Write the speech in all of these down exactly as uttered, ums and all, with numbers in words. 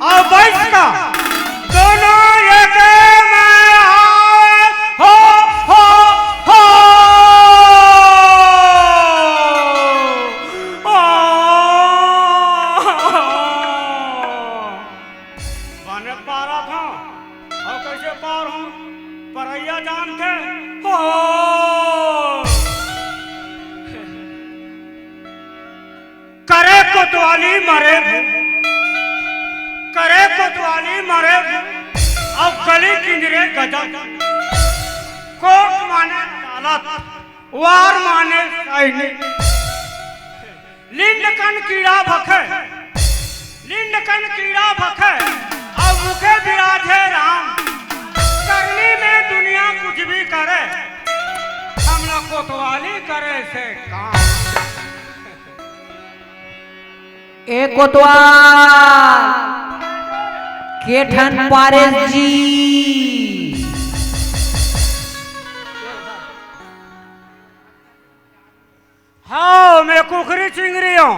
अउ बइस का दोनों एके में आवे हो, हो, हो। आ। बने पारत हंव, अउ कइसे पारहूं, परइया जानथे हो। करे कोतवाली मरे भूत, करे कोतवाली मरे भूत, अउ गली किंजरे गजब। कोट माने अदालत, वार माने सैनिक। लिंड कन कीड़ा भखे, लिंड कन कीड़ा भखे, अउ मुखे बिराजे राम। करनी में दुनिया कुछ भी करे, हमला कोतवाली करे से काम। ए कोतवाल के ठन पारेस जी। हव, मैं कुकरी चिंगरी हंव,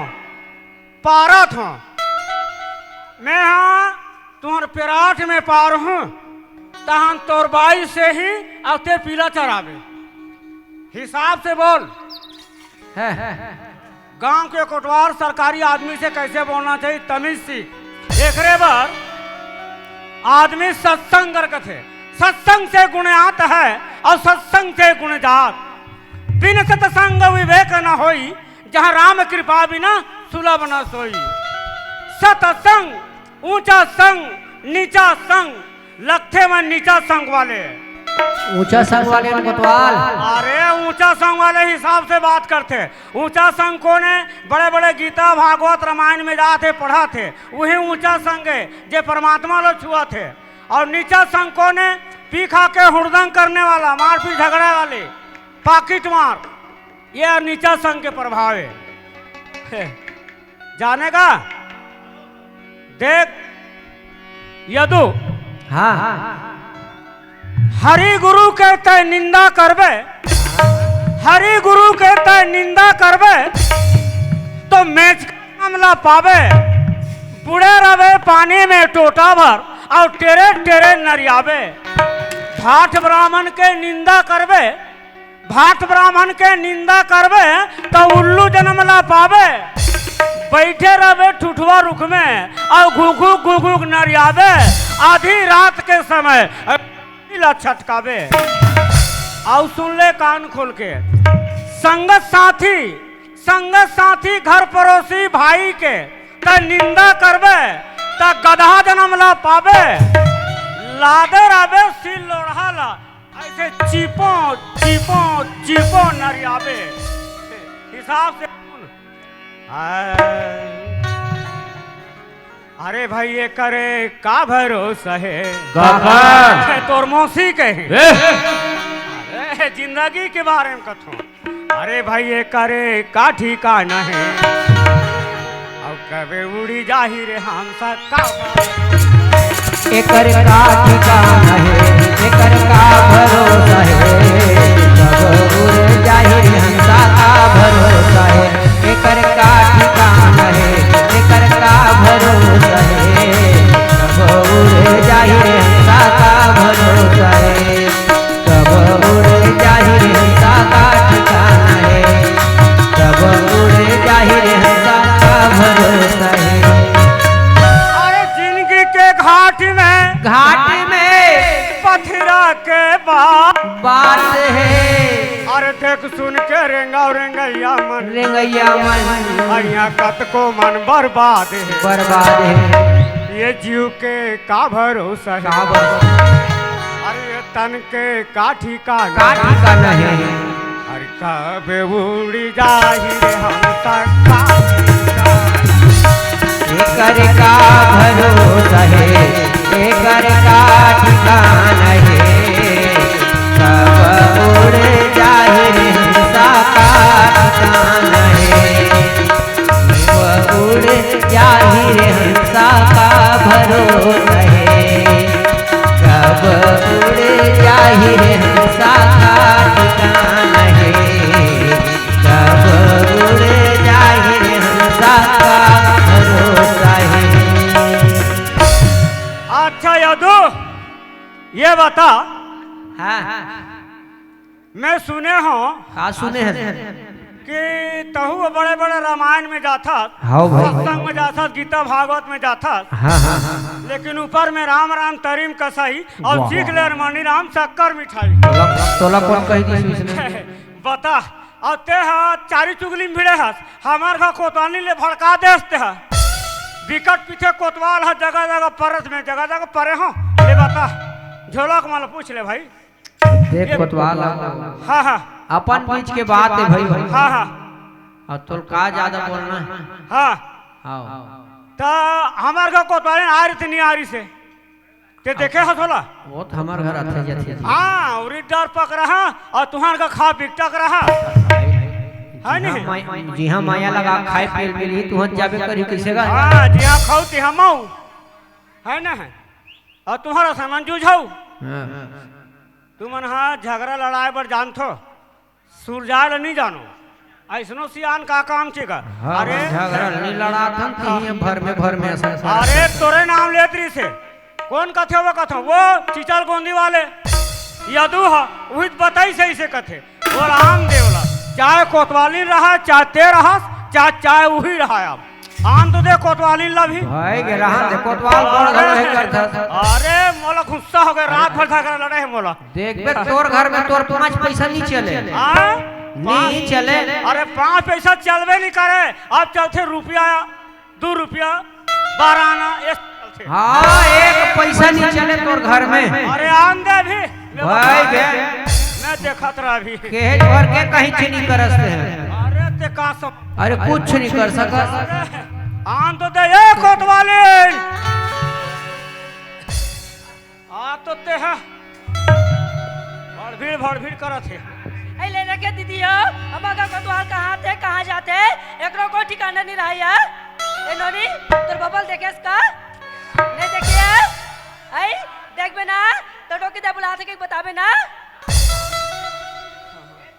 पारत हंव। मैं हा तुंहर पेराठ में पारहूं, तहन तोर बाई से ही अउ तें पीला चराबे। हिसाब से बोल। गांव के कोटवार सरकारी आदमी से कइसे बोलना चाहिए, तमीज सीख। एकरे बर आदमी सत्संग कर कथे, सत्संग से गुण आत है अउ सत्संग से गुण जात। बिन सत्संग विवेक न होई, जहां राम कृपा बिना सुलभ न सोई। सत्संग, ऊंचा संग, नीचा संग, लगथे मन नीचा संग वाले। ऊंचा संग वाले कोतवाल। अरे, ऊंचा संग वाले हिसाब से बात करथे। ऊंचा संग कोन हे? बड़े-बड़े गीता, भागवत, रामायण में जात हे, पढ़त हे, उही ऊंचा संग हे, जे परमात्मा ला छुअत हे। अउ नीचा संग कोन हे? पी खा के हुड़दंग करने वाला, मारपीट झगड़ा वाले, पाकिट मार, ये नीचा संग के प्रभाव हे। जाने का? देख यदु, हाँ। हरि गुरु के तैं निंदा करबे, हरि गुरु के तैं निंदा करबे, तो मेचका जनम ला पाबे। बुड़े रबे पानी में टोटा भर, अउ टेरे टेरे नरियाबे। भाट ब्राह्मण के निंदा करबे, भाट ब्राह्मण के निंदा करबे, त उल्लू जनम ला पाबे। बइठे रबे ठुठवा रुख में, अउ घुघुक घुघुक नरियाबे। आधी रात के समय ला छटकाबे। अउ सुन ले कान खोल के, संगत साथी, संगत साथी, घर पड़ोसी, भाई के त निंदा करबे, त गधा जनम ला पाबे। लादे रबे सिल लोढ़ा ला, अइसे चीपो, चीपो, चीपो नरियाबे। हिसाब से सुन। हाय। अरे भाई, एकरे का भरोसा हे? काकर? हे तोर मौसी के हे। ए! अरे, जिंदगी के बारे में कथों। अरे भाई, एकरे का ठिकाना हे? अउ कबे उड़ी जाही रे हंसा का? एकर का ठिकाना हे, एकर का भरोसा हे, कब उड़ जाही रे हंसा का भरोसा हे। एकर का ठिकाना हे, एकर का भरोसा हे, कब उड़ जाही रे हंसा का भरोसा हे, कब उड़ जाही रे हंसा का ठिकाना हे, कब उड़ जाही रे हंसा का भरोसा हे। अरे जिंदगी के घाट में, घाट में पथरा के बात, बात हे। अरे देख सुन के रेंगाव रेंगैया मन, रेंगैया मन। अइया कतको मन बर्बाद हे, बर्बाद हे। ये जीव के का भरोसा हे? का भरोसा? अरे ये तन के का ठिकाना? का ठिकाना हे? अरे कब उड़ी जाही रे हंसा का? एकर का भरोसा हे, एकर का ठिकाना हे, कब उड़ जाही रे हंसा का ठिकाना हे, कब उड़ जाही रे हंसा का भरोसा हे, कब उड़ जाही रे हंसा का ठिकाना हे, कब उड़ जाही रे हंसा का भरोसा हे। ये बता, हाँ। मैं सुने हँव का सुने हस? कि तहूँ बड़े-बड़े रामायण में जाथस, हाँ भाई। सत्संग में जाथस, गीता भागवत में जाथस, हाँ, हाँ। लेकिन ऊपर में राम राम तरी म कसाई अउ वाह, चीख वाह, ले वाह। मनी राम शक्कर मिठाई। तोला, तोला कोन कहि दिस वइसने? बता, अउ तें ह चारी चुगली म भिड़े हस, हमर घर कोतवाली ल भड़का देस तें ह। बिकट पीथे कोतवाल ह जगह-जगह परत में, जगह-जगह परे हँव। ले बता, झोला के मन ल पूछ ले भाई। देख ये कोतवाल, हाँ, हाँ। अपन बीच के बात हे भाई। हाँ, हाँ। अउ तोला का जादा बोलना हे? हाँ। हाँ। त हमर घर कोतवाली आरिस त नइ आरिस हे। तें देखे हस ओला? वो तो हमर घर आथे जाथे जी। हाँ, उरी डर पक रहा अउ तुँहर घर खा बिकटक रहा। हे जिहाँ नहीं? माय-, जिहाँ माया लगा खाए पिए ल मिलही, तुँहर जाबे करही कइसे गा? हाँ, जिहाँ खाऊ तिहाँ मऊ। हे ना? अउ तुँहर असन जूझऊ। हाँ। तुमन ह झगरा लड़ाए बर जानथो। सुरजाए ल नइ जानो, अइसनो सियान का काम के गा? हाँ, अरे झगरा ल नइ लड़ाथन, हाँ। तिही भर में, भर में असन अरे तोरे नाम लेत रहिस हे, कोन कथे वो कथे, वो चिचल गोंदी वाले यदु ह, उही त बताइस हे अइसे कथे, वो रामदेव ला, चाहे कोतवाली रहा, चाहे तें रहस, चाहे, चाहे उही रहा अब। आन तो दे कोतवाली ला भी। भाई गे, रहन दे, कोतवाल बड़ घलो हे करथस। अरे, मोला गुस्सा हो गे, रात भर झगरा लड़े हे मोला। देखबे, तोर घर में तोर पाँच पैसा नइ चले। हाँ? नइ चले। अरे, पाँच पैसा चलबे नइ करे, अब चलथे रुपया, दू रुपया, बारह आना, ये चलथे। हाँ, एक पैसा नइ चले तोर घर में। अरे, आन दे अभी। भाई गे। मैं देखत रहा अभी। केहेच भर के कहीं चीनी करस तें ह। अरे, तें का सब अरे, कुछ नइ कर सकस। अरे, आन तो दे, ए कोतवाली। आ तो तें ह भड़भीड़, भड़भीड़ करत हे। ए, ले देखे दीदी हो, हमर घर कोतवाल कहाँ थे, कहाँ जाथे, एकरो कोई ठिकाना नइ रहय। ए नोनी, तोर बबा ल देखेस का? नइ देखे? ए, देखबे ना, त डोकी दे बुलाथे के बताबे ना।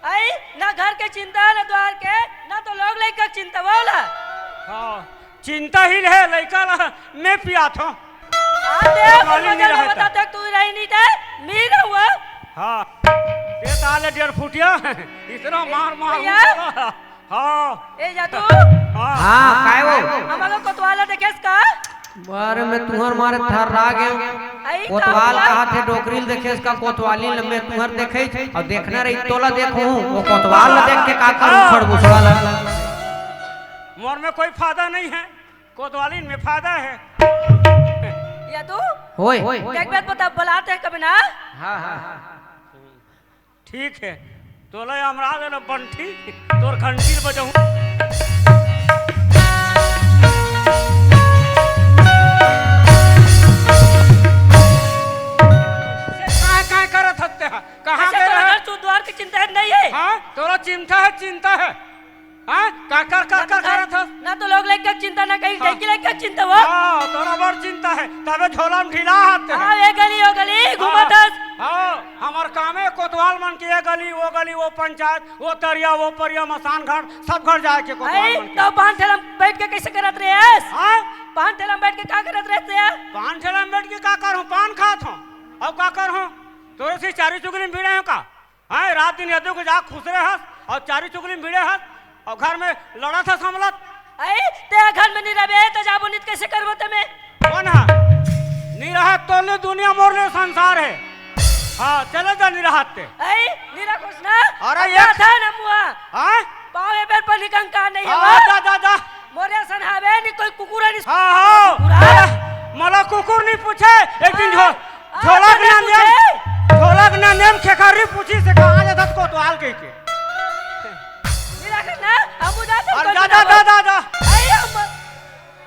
अई, ना घर के चिंता, ना द्वार के, ना तो लोग लइका के चिंता, बोला। हाँ, चिंता ही रहे, लइका ला मैं पियाथों। आ, दे, अपन मजा ले बता, तू रही नहीं दे, मी रहूँ। हाँ, ये ताले डेढ़ फुटिया, इतना मार मार भैया। हुआ। हाँ। ए जादू। हाँ। हाँ, काय वो? हमर कोतवाल ला देखेस का? अरे, मैं तुँहर मारे थर्रा गेंव। अई, कोतवाल का हुआ? कहाथे डोकरी ल देखेस का, कोतवाली ल मैं तुँहर देखेंव, अउ देखना रही तोला देखहूँ, वो कोतवाल ल देख के का करूँ, हाँ। खड़बुसवा ला। मोर में कोई फायदा नहीं है, कोतवाली में फायदा है। या तू? होय। देख बे, बता, बुलाथे कभी ना। हाँ, हाँ। ठीक है, तोला अमरा देना बंठी, तोर घंटी ल बजाहूँ। काय, काय करत हस तें ह? कहाँ अच्छा, गे तोला रहे? घर चु-, द्वार के चिंता है नहीं है? हाँ, तोला चिंता है, चिंता है। हाँ, का कर, कर, ना तो कर, घर, करत हस? ना तो लोग लइका के चिंता, ना कहीं हाँ। लइकी लइका के चिंता वो। हाँ, तोला बड़ चिंता है, तबे झोला में ढीला हाथ है। हाँ, ये गली, वो गली, हाँ, घूमत हस। हाँ, हमर काम है कोतवाल मन के ये गली, वो गली, वो पंचायत, वो तरिया, वो परिया, मसान घर, सब घर जाए के कोतवाल अई, मन के। तो पान ठेला में बैठ के कैसे करत रहेस? हाँ? पान ठेला में बैठ के का करत रहेस? पान ठेला में बैठ के का करहूँ? पान खात हूँ। अउ का करहूँ? तोरे से चारी चुगली में भिड़े हँव का? हाँ, रात दिन यदु के जा खुसरे हस अउ चारी चुगली में भिड़े हस अउ घर में लड़त हस हमला। अई, तें घर में नइ रहबे, त जाबो नइ त कैसे करबो ते में? कोन ह? नइ रहत तोर ले दुनिया मोर ले संसार है। हाँ, चले जा नइ रहत ते। अई, नइ रखोस ना? अरे, अब एक जाथन हम हुआ। हाँ? पाँव ए बेर पर निकंका नहीं हाँ, हवा। जा, जा, जा। मोरे असन हावे, नइ कोई कुकुर नइ हाँ, हाँ। कुकुर, हाँ। मोला, मोला कुकुर नइ पूछे, एक दिन झो-, हाँ। झोला के ना नेम, झोला के ना नेम खेखरी पूछिस हे कहाँ जाथस कोतवाल कहिके। निराकरण ना, हमू जाथन अरे कोई जा, जा, जा, जा, जा। अरे हम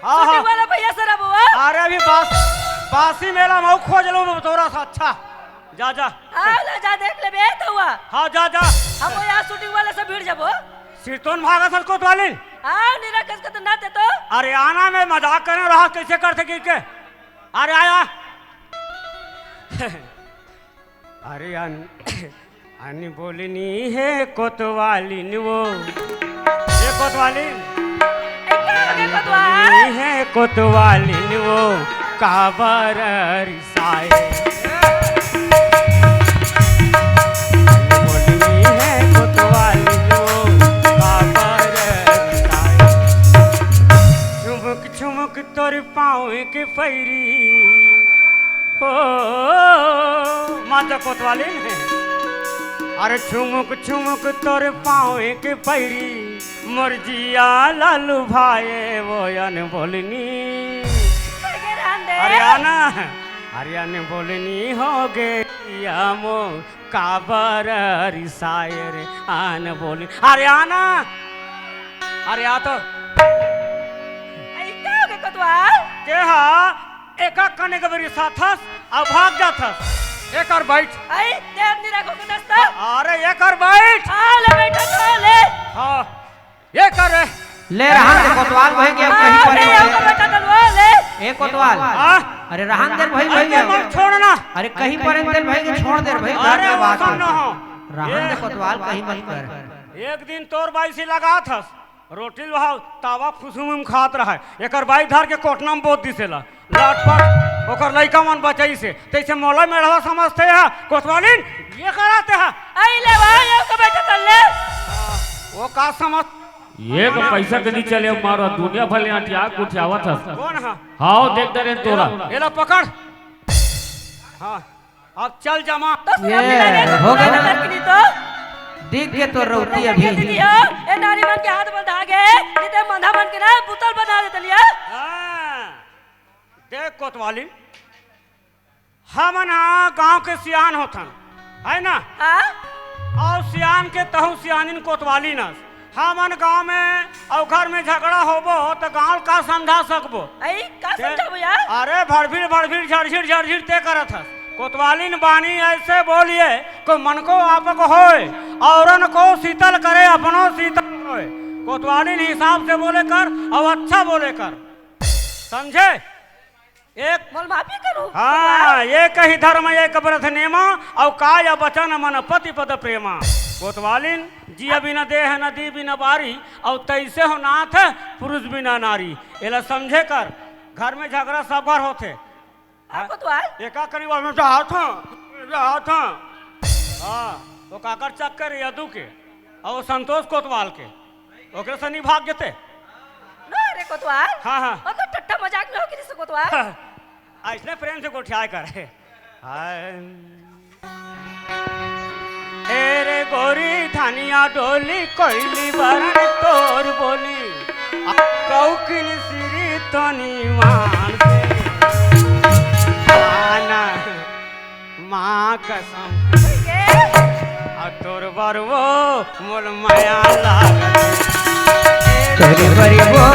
हाँ, shooting हाँ। वाला भैया सर अब वो। अरे अभी बास-, बासी मेला में खोज लो तोरा से अच्छा। जा, जा। हाँ, ले जा देख लेबे तो हुआ। हाँ, जा, जा। हम वो यहाँ shooting वाला से भिड़ जाबो। सिरतोन भागत हस कोतवाली। हाँ, निराकरण का तो ना दे तो। अरे आना मैं मजाक करे रहा कैसे करथे कहिके। अरे आया। अरे अन-, अनबोलनी हे कोतवालिन वो। ए कोतवालिन। ए, का हो गे कोतवाल? अनबोलनी हे कोतवालिन वो, काबर रिसाए। तोर पाँव के पैरी। ओ, माता कोतवालिन। अरे छुमुक छुमुक तोर पाँव के पैरी, मोर जिया ला लुभाए वो अनबोलनी। अरे आना, अरे अनबोलनी हो गे या मो काबर रिसाए रे अनबोलनी। अरे आना, अरे आ तो। अरे का हो गे कोतवाल? के हा एका कने के बेरी साथस अउ भाग जाथस। एकर बैठ। आई, देर नहीं रखो के दस्ता। अरे एकर बैठ। आ ले बैठा तो ले। हाँ, एकर। ले रहन दे कोतवाल भाई के, अब कहीं हाँ, पर ले, एकर बैठा तो ले। ए कोतवाल। हाँ। अरे रहन दे भाई, भाई अरे के। मत छोड़ना। अरे कहीं पर दे भाई के छोड़ दे भाई, घर अरे के बात वैसा है। ना हो। रहन दे ये कोतवाल, कहीं मत कर। एक दिन तोर बाई से लगा थस। रोटी लोहा तावा फुसुम खात रहा है। एकर बाई धर के कोटना में बोत दिसेला। लटपट ओकर लइका मन बचई से। तैसे मोला मेढ़वा समझते हा, कोतवालिन ये कराते हा। आई ले भाई, ये को बैठा कर ले। वो का समझ? ये तो पैसा के नहीं चले मारो, दुनिया भर ले आटिया कुठियावत हस। कौन हा? हाओ देख दे रे तोरा। एला पकड़। हाँ। अब चल जमा। तो ये, सुना मिला रे, हो गया ना? करके दी तो। दिख के तो रौती अभी। दीदी हो, ए नारी मन के हाथ बंधा गे, नहीं तो मंधा मन के ना बुतल बना देते लिया। हाँ। देख कोतवाली, हमन हा गांव के सियान होथन, है ना? हाँ? अउ सियान के तहु सियानिन कोतवाली नस। हमन गांव में अउ घर में झगड़ा होबो त गांव का समझा सकबो? आई, का ते समझाबो यार? अरे भड़भिड़ भड़भिड़ झड़झिड़ झड़झिड़ ते करत हस। कोतवालिन बानी ऐसे बोलिए, को मन को आपक होय, औरन को शीतल करे अपनो शीतल होय। कोतवालिन हिसाब से बोले कर अउ अच्छा बोले कर, समझे? एक मोल माफी करू। हाँ, एक ही धर्म एक व्रत नेमा, अउ काय बचन मन पति पद प्रेमा। कोतवालिन जिय बिन देह नदी बिन बारी, अउ तैसे हो नाथ पुरुष बिना नारी। एला समझे कर, घर में झगड़ा सब घर होथे। हाँ, कोतवाल। एका करी वाला में जात हूँ, जात हूँ। हाँ, तो काकर चक्कर यदु के, अउ संतोष कोतवाल के, ओकरे से नहीं भाग जते। ना रे कोतवाल। हाँ, हाँ। और तो टट्टा मजाक में हो कि नहीं से कोतवाल? हाँ, इसने प्रेम से गोठियाए कर। हाय। ए रे गोरी धनिया डोली, कोइली बरन तोर बोली। आ कौकिन सिरी तनी मान से। आना। माँ कसम। ये? आ तोर बर वो मोल मया लागत। तोर बर वो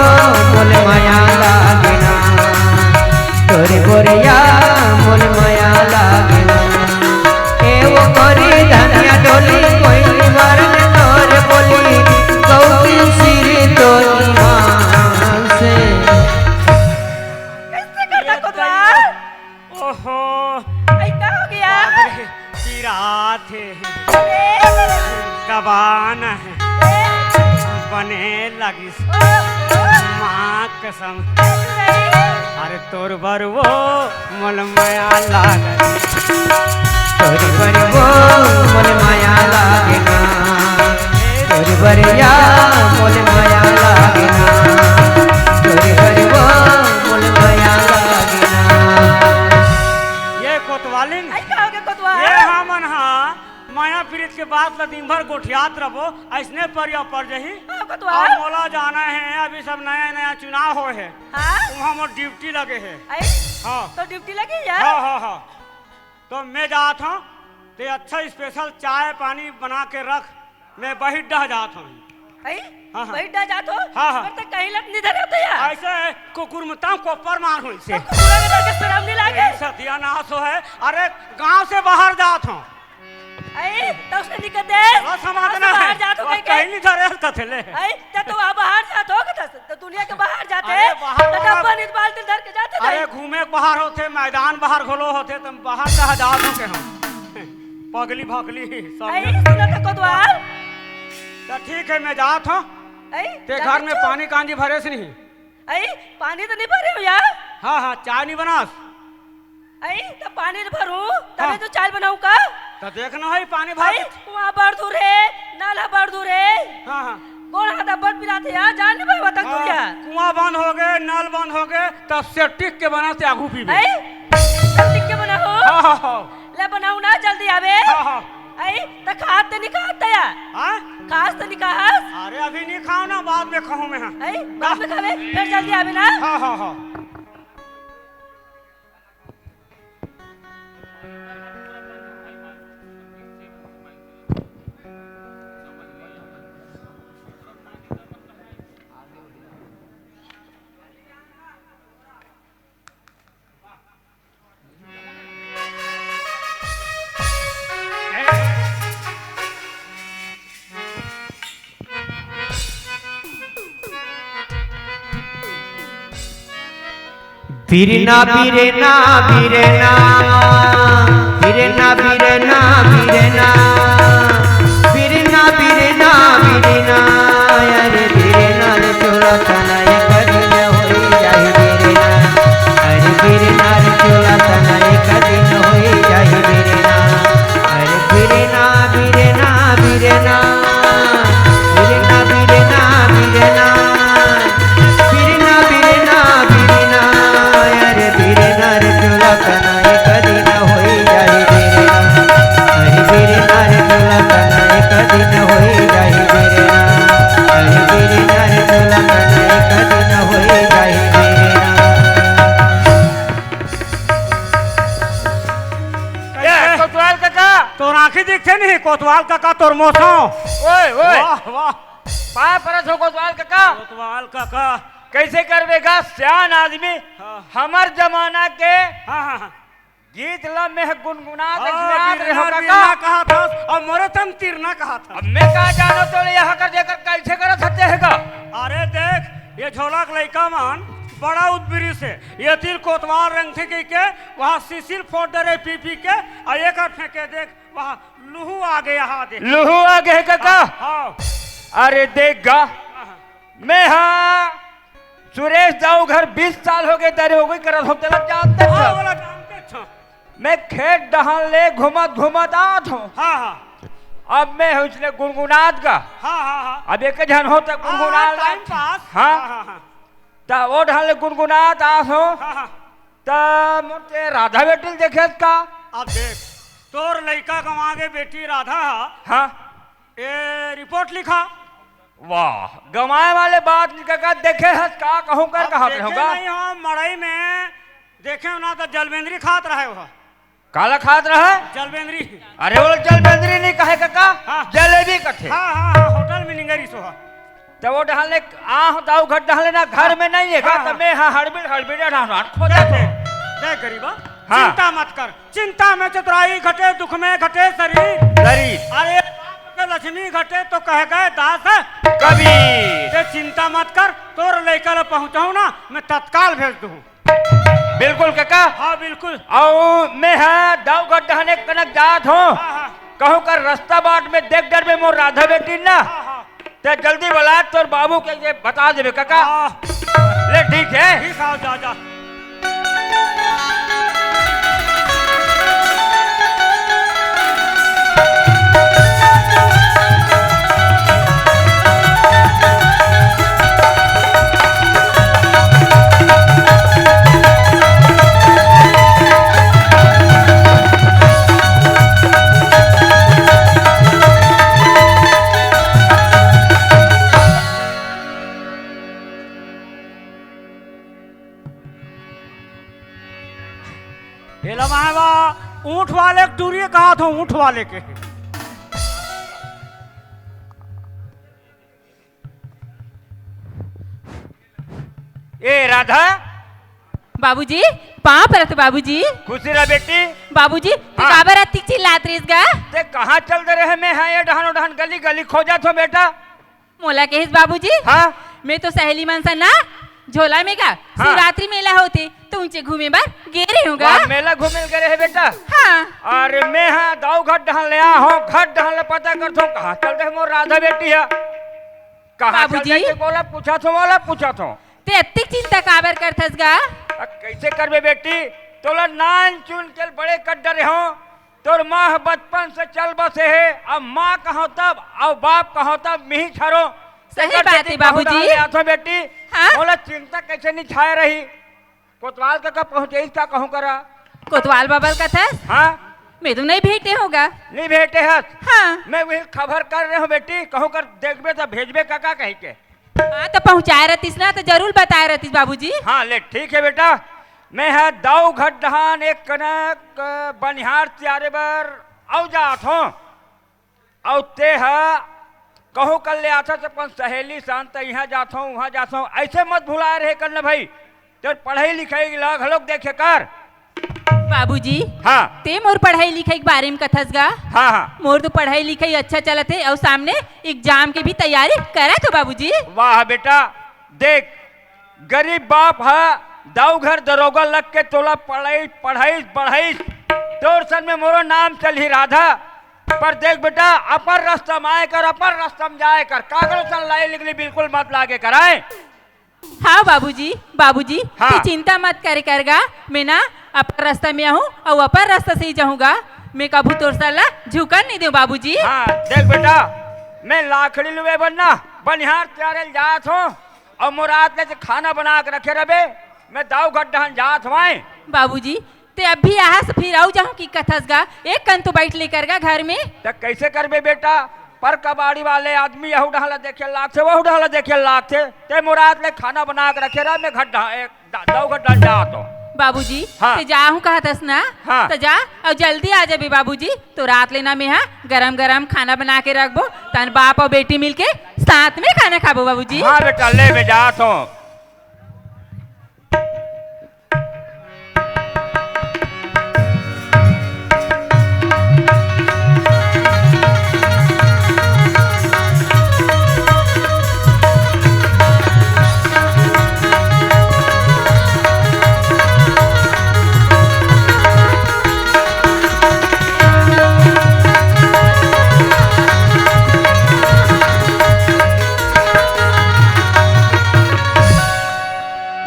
मोल मया लागना। तोर बोरिया मोल मया लागना। ए वो करी धनिया डोली, कोई बार में तोर बोली, गौरी सिरी तोरी माँ से। कैसे करता कोतवाल? ओहो। आई का हो गया? बाप रे, पिरात हे। ए, दबान हे। ए, बने लगिस। ओहो। माँ कसम। अरे तोर बर वो मोल मया लागत। तोर बर वो मोल मया लागना। तोर बरिया मोल मया लागना। तोर बर वो मोल मया लागना। ये कोतवालिन। आई का हो गया कोतवाल? ये हमन हा मया पीरित के बात ला दिन भर गोठियात रबो, अइसने परिया पर जही। हाँ, कोतवाल। अउ मोला जाना हे, अभी सब नया नया चुनाव होय हे। हाँ? उहाँ मोर ड्यूटी लगे हे। आई? हाँ। तो ड्यूटी लगे यार? हाँ, हाँ, हाँ। तो मैं जात हूँ, ते अच्छा स्पेशल चाय पानी बना के रख, मैं बहिर डह जात हूँ। आई? हाँ, हाँ। बहिर डह जात हो? हाँ, हाँ। पर तो कहीं लत नहीं धरे होते यार। ऐसे कुकुर मुताम कोपर मार हुई से। तो कुकुर के डर के शर्म नहीं लागे? ए, सत्यानाश हो है। अरे, गांव से बाहर जात हूँ। आई, तो उसने निकल दे। बस हम गांव से आदना बाहर है। जात हो बस कहीं के? कहीं नहीं धरे हस कथेले। आई, तो, तो वहाँ बाहर जात हो, तो, तो दुनिया के बाहर जाते अरे, हैं, बाहर तो वाला डब्बा नहीं बाल्टी धर के जाते अरे, थे। घूमे के बाहर होते, मैदान बाहर घोलो होते, तुम बाहर कहाँ जात हो के हम? पगली भकली, सब आई, लोग। सुनो तो कोतवाल। तो ठीक है, मैं जात हूँ। आई, ते जाते घर में छो। पानी कांजी भरे से नहीं? आई, पानी तो नहीं भरे हो यार। हाँ, हाँ, चाय नहीं बनास। आई, तो पानी नहीं भरूं, तबे हाँ। तो चाय बनाऊं का? तो देखना है, पानी भर आई, के। कुआं बड़ दूर है, नाला बड़ दूर है। हाँ, हाँ। गोड़ हाथ अब्बड़ पिरात हे यार, जा नइ पावत हस हाँ, दूरिहा। कुआं बंद होगे, नल बंद होगे, त सेप्टिक के बना ते आगू पीबे। हैं? सेप्टिक के बना हो? हाँ, हाँ, हाँ। ले बनाहूं ना, जल्दी आबे। हाँ, हाँ। हैं? त खात ते नइ खात या? हाँ? खास ते नइ खास? अरे अभी नइ खांव ना, बाद में खाहूं मैं, हाँ। हैं? बाद में खाबे, फेर जल्दी आबे ना। हाँ, हाँ, हाँ। बिरना, बिरना, बिरना, बिरना, बिरना, बिरना, बिरना, बिरना, बिरना, अरे बिरना रे चोला तना एक दिन होई जाही बिरना, अरे बिरना रे चोला तना एक दिन होई जाही बिरना, अरे बिरना, बिरना, बिरना, बिरना, बिरना, बिरना। बिरना, बिरना, बिरना, अरे बिरना रे चोला तना एक दिन होई जाही बिरना। अरे बिरना रे चोला तना एक दिन होई जाही बिरना। अरे बिरना रे चोला तना एक दिन होई जाही बिरना। ए, कोतवाल कका। तोर आँखी दिखथे नहीं, कोतवाल कका, तोर मोसो। ओए, ओए। वाह, वाह। पाँय परत हों कोतवाल कका। कोतवाल कका। कइसे करबे गा, सियान आदमी। हाँ। हमर जमाना के हाँ, हाँ, हाँ। गीत ल में गुनगुनात हाँ, गिनात रहे हों बिरना, कका। बिरना कहत हस, अउ मोरे तन तिरना कहत हस। अब में का जानों तो ले यहाँ कर जेकर कइसे करत हते हे गा। अरे देख, ये झोला के लइका मन बड़ा उदबिरिस हे। ये तीर कोतवाल रेंगथे कहिके, वहाँ सिसिल फोड़ डरे पी पी के, अउ एकर फेंके देख, वहाँ लुहू आगे, यहाँ दे। लुहू आगे हे कका? हाँ, हाँ। अरे देख गा, हाँ, हाँ। में हा सुरेश दाऊ घर बीस साल होगे, दरे होगे करत हों, तेला जानत हाँ, हस। बोला जानत हस। में खेत डहन ले घूमत घूमत आत हों। हाँ, हाँ। अब में हा उसने गुनगुनात गा। हाँ, हाँ, हाँ। अब एक झन हों त हाँ, गुनगुना हाँ, ले। Time pass। हाँ। हाँ, हाँ, हाँ। त ओ डहन ले गुनगुनात आत हों। हाँ, हाँ। त मोर ते राधा बेटी ल देखेस का? अब देख, तोर लइका गंवा गे बेटी राधा हा। हाँ। ए, रिपोर्ट लिखा। वाह, गंवाय वाले बात नइ कका, देखे हस का कहूँ कर अब कहत देखे रहों गा। नहीं हों, मड़ई में देखे हों ना त जलबेंदरी खात रहे हो। काला खात रहे? जलबेंदरी। अरे वो जलबेंदरी नइ कहे कका, हाँ। जलेबी कथे। हाँ, हाँ, हाँ, होटल में निंगरी सो हा। त ओ डहन ले आहों दाऊ घर डहन ले ना, घर हाँ। में नइ हे गा, हाँ, त हाँ। में हा हड़बिड़ हड़बिड़ डहन खोजत हों। देख गरीबा, हाँ। चिंता मत कर, चिंता में चतुराई घटे, दुख में घटे शरीर। शरीर। अरे बाप के लक्ष्मी घटे तो कह गए दास कबीर। ते चिंता मत कर, तोर लइका ल पहुँचाहूँ ना, में तत्काल भेज दूँ। बिल्कुल कका। हाँ, बिल्कुल। अउ में हा दाऊ घर डहन एक कनक जात हों। हाँ, हाँ। कहूँ कर रस्ता बाट में देख डरबे मोर राधा बेटी ना। हाँ, हाँ। ते जल्दी बला, तोर बाबू के ये बता देबे कका। हाँ। ले ठीक हे। ठीक हे, जा, जा। एला मैं वा ऊंट वाले के टूरी कहाथों, ऊंट वाले के। ए राधा। बाबूजी, पाँव परत बाबूजी। खुशी रह बेटी। बाबूजी, तैं हाँ। काबर अतिक चिल्लात रहिस गा? तैं कहाँ चल दे रहे? मैं हाँ ये डहन ओ डहन गली गली खोजत हों बेटा। मोला कहिस बाबूजी? हाँ। मैं तो सहेली मन सन ना झोला में गा हाँ। शिवरात्रि मेला होथे त उंचे घूमे बर गे रहेंव गा। वाह, मेला घूमे गे रहे बेटा? हाँ। अरे मैं हाँ दाऊ घर डहन ले आहों, घर डहन ले पता करथों कहाँ चल दे मोर राधा बेटी हा। कहाँ चल बाबूजी। दे के बोला पूछत हों, वाला पूछत हों। तैं अतिक चिंता काबर करथस गा? अब कइसे करबे बेटी, तोला नान चुन के बड़े कर डरे हों। तोर माँ ह बचपन से चल बसे हे, अब माँ कहों तब, अब बाप कहों तब, मिही छरो। सही बात हे बाबूजी। आथो बेटी, हाँ? मोला चिंता कइसे नइ छाय रही? कोतवाल कका पहुँचइस का कहूँ करा? कोतवाल बाबा ल कथस? हाँ? मैं तो नइ भेंटे हों गा। नइ भेंटे हस? हाँ। मैं वही खबर कर रहे हों बेटी, कहूँ कर देखबे त भेजबे कका कहिके। हाँ, त पहुँचाय रहतिस ना, त जरूर बताय रहतिस बाबूजी। हाँ, ले ठीक हे बेटा, मैं ह दऊ घर डहान एक कनक बनिहार तियारे बर अउ जात हों। अउ तें ह कहूँ कर ले आथस अपन सहेली सन, त इहाँ जात हों, उहाँ जात हों, अइसे मत भुलाय रहे कर न भई। तोर पढ़ई लिखई ला घलोक देखे कर। बाबूजी, हाँ। तें मोर पढ़ई लिखई के बारे म कथस गा? हाँ, हाँ। मोर तो पढ़ई लिखई अच्छा चलत हे अउ सामने exam के भी तैयारी करत हों बाबूजी। वाह बेटा, देख, गरीब बाप ह दऊ घर दरोगा लग के तोला पढ़ई, पढ़ईस, बढ़ईस, तोर सन में मोरो नाम चलही राधा। पर देख बेटा, अपन रस्ता म आय कर, अपन रस्ता म जाय कर, काकरो सन लाई लिगली बिल्कुल मत लागे कर, आय। हाँ बाबूजी, बाबूजी, हाँ। तें चिंता मत करे कर गा, मैं ना अपन रस्ता में आहूँ अउ अपन रस्ता से ही जाहूँ गा, मैं कभू तोर सन ला झुकन नइ देंव बाबूजी। हाँ, देख बेटा, मैं लाखड़ी लुवे बर ना बनिहार तियारे ल जात हों, अउ मोर आत ले खाना बना के रखे रहिबे, मैं दऊ घर डहान जात हों। बाबूजी, तें अभी आहस फिर अउ जाहूँ कि कथस गा, एक कन तो बइठ ले कर गा घर में। त कइसे करबे बेटा, पर कबाड़ी वाले आदमी एहू डहर ला देखे लागथे, वहू डहर ला देखे लागथे। तें मोर आत ले खाना बना के रखे रह, मैं घर डहा-, ए, द-, दऊ घर डहान जात हों। बाबूजी, हाँ। तें जाहूँ कहत हस ना, हाँ। त जा, अउ जल्दी आ जाबे बाबूजी, तोर आत ले ना मैं हा गरम गरम खाना बना के रखबो, तहन बाप अउ बेटी मिलके साथ में खाना खाबो बाबूजी। हाँ बेटा, ले मैं जात हों।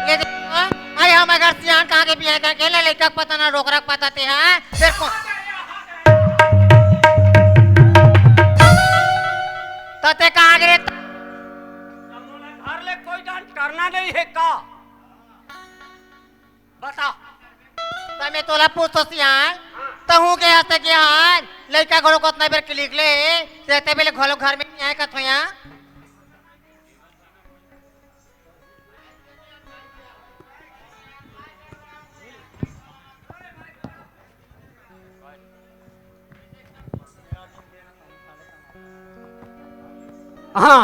ये देखो, अरे हम अगर सियान कहाँ के बियाह करके ले लइका के पता ना डोकरा के पता ते हैं, फिर को-, तो ते कहाँ गे रे? घर ले कोई डांट करना नहीं है का? बता। त मैं तोला पूछथों सियान, तहूँ के हस ते के हाल, लइका घलो कतना बेर के लिख ले, तेते बेले घलो घर में नइ आय कथों या। हाँ,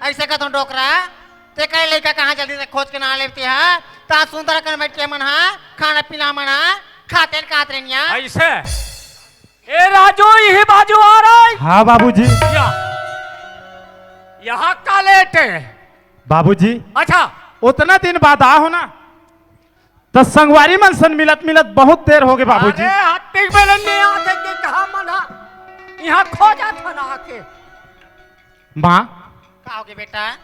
अइसे कथों डोकरा, ते कहे लइका कहाँ जल्दी से खोज के ना लेवते हा, ता सुंदर कन बइठ के मन हा, खाना पीना मन हा, खाते न खात रहनिया। अइसे? ए राजू, इही बाजू आ रहा है। हाँ बाबूजी। या, यहाँ का लेट है? बाबूजी। अच्छा। ओतना दिन बाद आ हो ना, त संगवारी मन सन मिलत मिलत बहुत देर होगे बाबूजी। अरे हट्टी बेलन में आके के कहा मन हा, यहाँ खोजत हो ना आके। माँ। का होगे बेटा?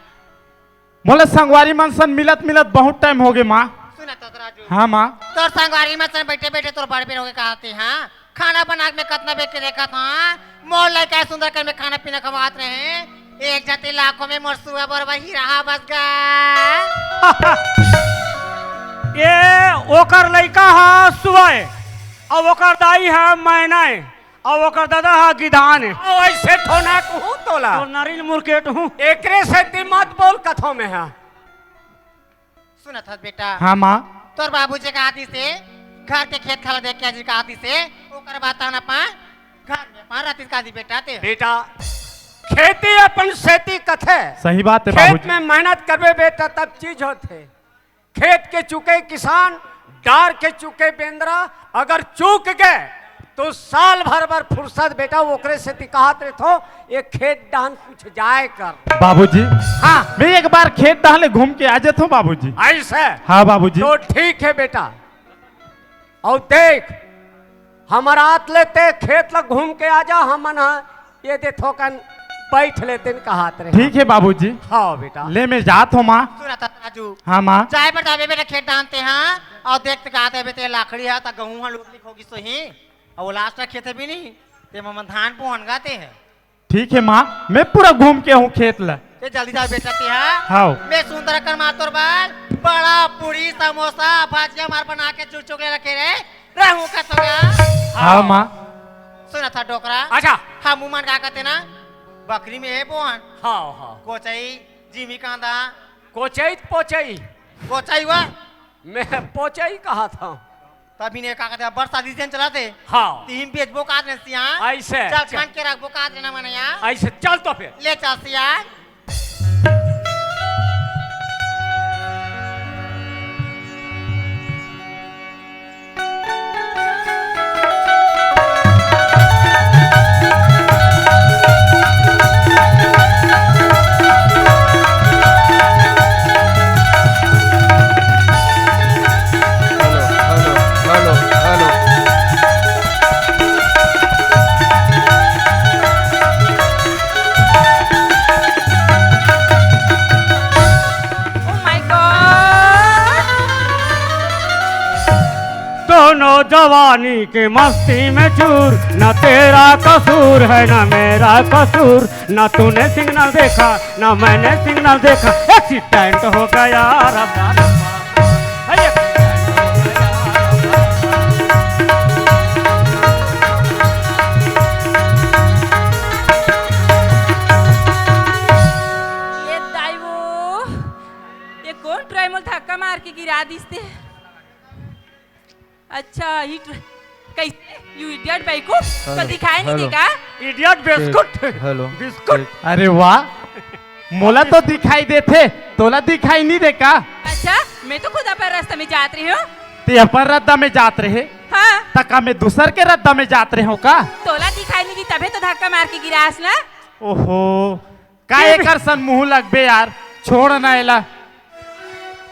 मोला संगवारी मन सन मिलत मिलत बहुत टाइम होगे माँ। सुना तो राजू। हाँ माँ। तोर संगवारी मन सन बइठे बइठे तोर बड़ बेर होगे कहाथे, हाँ? खाना बना के मैं कतना बेर के देखत हँव, मोर लइका सुंदर कन में खाना पीना खवात रहे, एक जाति लाखों में मोर सुआ बरवा हीरा हा बस गा। ये ओकर लइका हा सुआ ए, अउ ओकर दाई हा मैना ए, अउ ओकर ददा हा गिधान ए। अउ अइसे थोना कहूँ तोला। तो नरिन मुरकेट हूँ। एकरे सेती मत बोल कथों मैं हा। सुनत हस बेटा? हाँ माँ। तोर बाबूजी कहाथे घर के खेत खार देख के आजे कहाथे, ओकर बाद तहन अपन घर में अपन रहतिस कहाथे बेटा ते। बेटा, खेती अपन सेती कथे। सही बात हे खेत बाबूजी। में मेहनत करबे बेटा तब चीज होथे। खेत के चूके किसान, डार के चूके बेंदरा, अगर चूक गे तो साल भर बर फुरसत बेटा, ओकरे सेती कहात रहिथों, ये खेत डहन कुछ जाय कर। बाबूजी, हाँ। मैं एक बार खेत डहन ले घूम के आ जाथों बाबूजी। अइसे? हाँ बाबूजी। तो ठीक हे बेटा। अउ देख, हमर आत ले ते खेत ल घूम के आ जा, हमन ह ये दे थोकन बइठ लेतेन कहात रहे। ठीक हे बाबूजी। हाँ बेटा। ले मैं जात हों माँ। सुनत हस राजू। हाँ माँ। जाय बर जाबे बेटा खेत डहन ते, हाँ, अउ देख ते कहात हे बेटे लाखड़ी हा त गहूँ हा लुक लिक होगे सोही। अउ last खेत हे भी नहीं, ते मन धान बोहन गा ते हे। ठीक हे माँ, मैं पूरा घूम के आहूँ खेत ला। जल्दी जा बेटा, ते हा। हाव। मैं सुंदर कर मार तोर बाल, बड़ा पूरी, समोसा, भजिया मार बना के चुरचुक ले रखे रे। रहूं का तोरा? हाव, माँ। सुना था डोकरा। अच्छा। हम उमन का कहते ना, बकरी में है बोहन। हाव, हाव। कोचई, जिमी कांदा। कोचई त पोचई। कोचई हुआ? मैं पोचई कहा था। तभी ने का कहते, बरसात सीजन चला थे। हाँ। तीन बेचबो का ने सिया। ऐसे, चल, चल। छान के रखबो का ने ना मने यार। ऐसे, चल तो फिर। ले चल Siya. Hello, hello, hello, hello. Oh my God! दोनों जवानी के मस्ती में चूर, न तेरा कसूर है न मेरा कसूर, न तूने सिग्नल देखा न मैंने सिग्नल देखा, एक्सीडेंट हो गया। रब्बा, रब्बा। हे, एक्सीडेंट हो गया। ये दाई वो, ये कौन ट्राई मोल धक्का मार के गिरा दिस ते? अच्छा, ही ट्र-, कैसे? You idiot बेवकूफ, तो हेलो, दिखाई नहीं हेलो। देगा? Idiot biscuit. हेलो। बिस्कुट। अरे वाह, मोला तो दिखाई देथे, तोला दिखाई नहीं दे का? अच्छा, मैं तो खुद अपन रास्ता में जात रही हूँ। ते अपन रद्दा में जात रहे? हाँ। त का मैं दूसर के रद्दा में जात रहे हूँ का? तोला दिखाई नहीं दी, तभे तो धक्का मार के गिरास ना। ओहो, का टीवी एकर सन मुंह लगबे यार, छोड़ ना एला।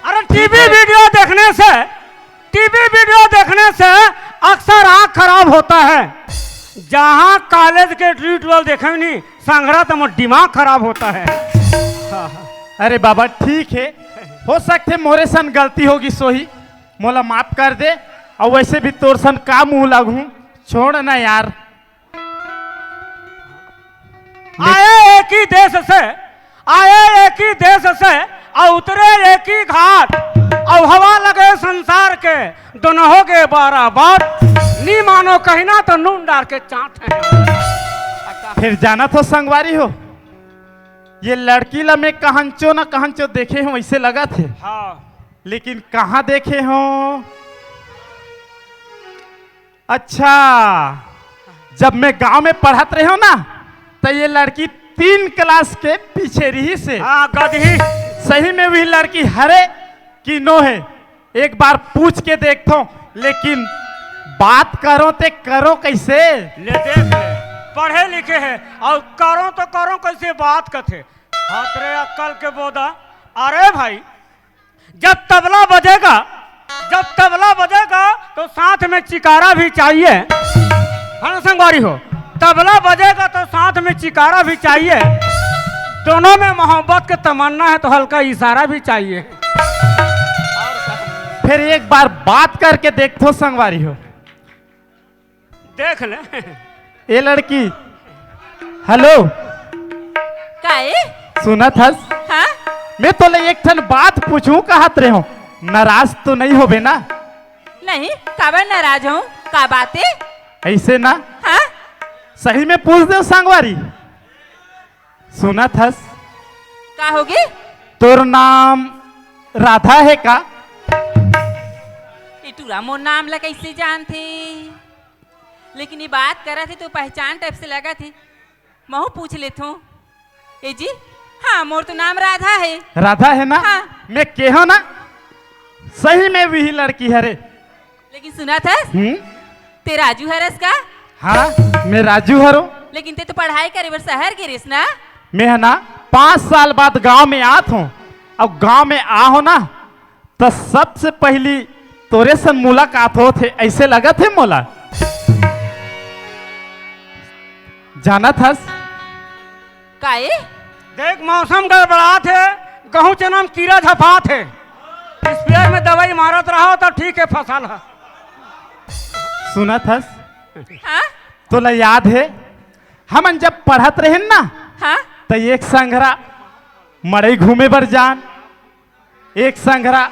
अरे, टीवी वीडियो देखने से, टीवी वीडियो देखने से अक्सर आँख खराब होता है। जहाँ कॉलेज के ट्यूटोरियल देखे नहीं, संघरा तो मोर दिमाग खराब होता है। अरे बाबा, ठीक है, हो सकथे मोरे सन गलती होगी सोही, मोला माफ कर दे। और वैसे भी तोर सन का मुंह लगहूँ, छोड़ ना यार। आए एक ही देश से, आए एक ही देश से, और उतरे एक ही घाट, और हवा लगे संसार के, दोनों हो गए बारह बार। नी मानो कहना तो नून डार के चाट है। फिर जानत हो संगवारी हो, ये लड़की ला मैं कहंचो ना कहंचो देखे हूँ, ऐसे लगथे। हाँ। लेकिन कहाँ देखे हूँ? अच्छा, जब मैं गांव में पढ़त रहे हूँ ना, तो ये लड़की तीन क्लास के पीछे रही से। हाँ, गदही। सही में वही लड़की हरे कि नो है, एक बार पूछ के देखथो, लेकिन बात करो ते करो कैसे? ले देख ले, पढ़े लिखे है और करो तो करो कैसे बात कथे। हाथ रे अक्कल के बोदा। अरे भाई, जब तबला बजेगा, जब तबला बजेगा तो साथ में चिकारा भी चाहिए, है ना संगवारी हो? तबला बजेगा तो साथ में चिकारा भी चाहिए। दोनों में मोहब्बत के तमन्ना है तो हल्का इशारा भी चाहिए। फिर एक बार बात करके देखो संगवारी हो। देख ले। ए लड़की, हेलो। काए? सुनत हस? हाँ? मैं तोला एक ठन बात पूछूं कहत रहे हो, नाराज तो नहीं होबे ना? नहीं, काबर नाराज हूँ? का बात है? ऐसे ना। हाँ? सही में पूछ दे संगवारी। सुनत हस? का होगे? तोर नाम राधा है का? ए टूरा मोर नाम ला कैसे जानथे? लेकिन ये बात करत हे तो पहचान टाइप से लगत हे। महू पूछ लेथों। ए जी, हाँ, मोर तो नाम राधा है। राधा है ना? हाँ। मैं केहो ना, सही में वही लड़की हरे। लेकिन सुनत हस? हम्म? ते राजू हरस का? हाँ, मैं राजू हरो। लेकिन ते तो पढ़ाई करे बर शहर गे रेस ना? मैं है ना, पाँच साल बाद गांव में आत हूँ। अब गांव में आ हो ना, त सबसे पहली तोरे सन मुलाकात होत हे, ऐसे लगत हे मोला। जानत हस? काए? देख, मौसम गड़बड़ात हे, गहूं चना म कीरा झपात हे। स्प्रेयर में दवाई मारत रहो त ठीक हे फसल ह। सुनत हस? हाँ? तोला याद हे, हमन जब पढ़त रहेन ना, हाँ? त एक संघरा मड़ई घूमे बर जान, एक संघरा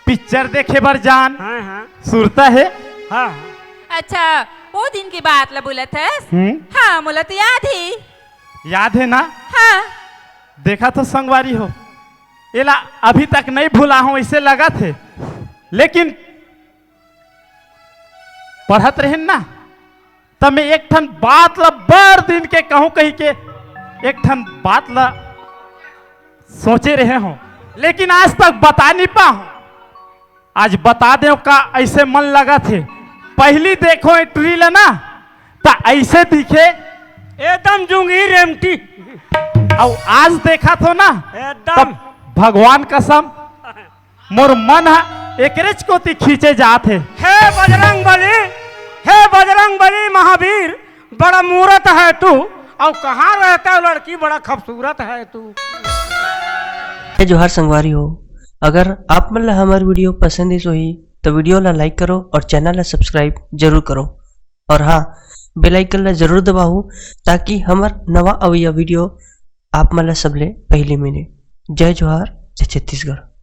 पिक्चर देखे बर जान। हाँ, हाँ। सुरता हे? हाँ, हाँ। अच्छा, वो दिन के बात ला बोलत हस? हम्म। हाँ, मोला तो याद हे। याद हे ना? हाँ। देखा तो संगवारी हो, एला अभी तक नहीं भुला हूँ, ऐसे लगत हे। लेकिन पढ़त रहेन ना, त मैं एक ठन बात ला बड़ दिन के कहूँ कही के एक ठन बात ला सोचे रहे हूँ, लेकिन आज तक बता नहीं पाहूँ। आज बता देव का ऐसे मन लगत हे। पहली देखो ए टुरी ला ना, त ऐसे दिखे। एकदम जूंगी रेमटी। अउ आज देखत हो ना, एकदम। तब भगवान कसम मोर मन ह एकरेच कोती खींचे जात हे। हे बजरंग बली, हे बजरंग बली महावीर, बड़ा मूरत है तू, अउ कहाँ रहता है लड़की, बड़ा खूबसूरत है तू। हे जोहार संगवारी हो, अगर आप मन ला हमर वीडियो पसंद आइस होही, तो वीडियो ला like करो और चैनल ला subscribe जरूर करो। और हाँ, bell icon ला जरूर दबाओ, ताकि हमर नवा अवइया वीडियो आप मन ला सबले पहले मिले। जय जोहार, जय छत्तीसगढ़।